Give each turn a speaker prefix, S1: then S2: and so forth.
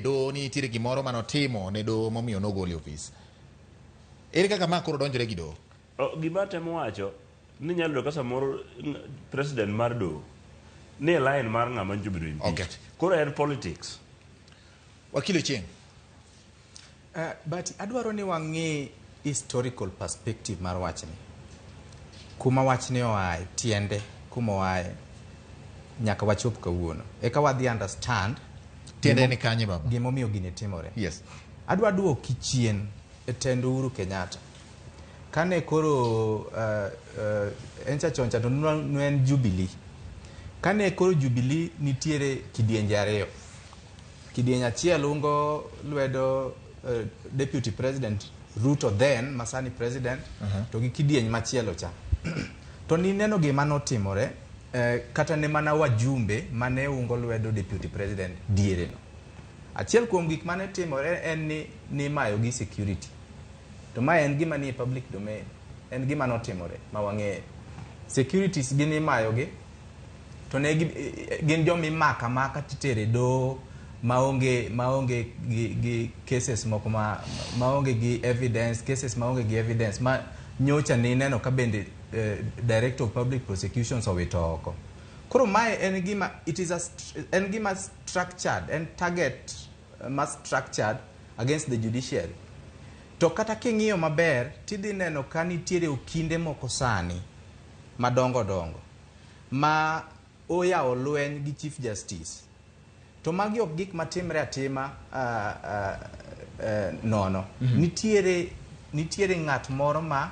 S1: Doho ni nitiere gimoro manotimo ne doho momiyo nogole e ofis. Ere kaka ma koro donjore gi doho?
S2: O, gima atemo wacho ni nyalo yudo ka samoro president mar doho ni e line mar ng'ama nyocha obedo impeached. Koro en politics.
S1: Wakili Ochieng.
S3: But adwaro ni wang'i historical perspective mar wachni. Kuma wachni oaye, tiende kuma oaye nyaka wachop kawuono. Eka wadhi understand
S1: Tiende ni kanye, baba?
S3: Gimomiyo gini timore.
S1: Yes.
S3: Adwa duoki chien e tend Uhuru Kenyatta. Kane koro en cha chon cha to ne en Jubilee. Kane koro Jubilee nitiere kidienje ariyo. Kidieny achiel ungo lwedo Deputy President Ruto then masani president to gi kidieny machielo cha. To nineno gima notimore kata ne mana wajumbe mane ungo lwedo Deputy President diere no. Achiel kuom gik mane timore en ni nimayo gi security. To mae en gima nie public domain. En gima notimore ma wang'eyo. Securities gi nimayo gi to ne gin joma imako amaka titere doho maonge gi cases moko ma maonge gi evidence, cases maonge gi evidence ma nyocha ni neno ka bende Director of Public Prosecutions owito oko. Koro mae en gima it is a en gima structured, en target ma structured against the judiciary. To kata king'iyo maber tidhi neno ka nitiere okinde moko sani madongo dongo ma oyawo lweny gi Chief Justice. To magi ok gik matimre atima nono. Nitiere ng'at moro ma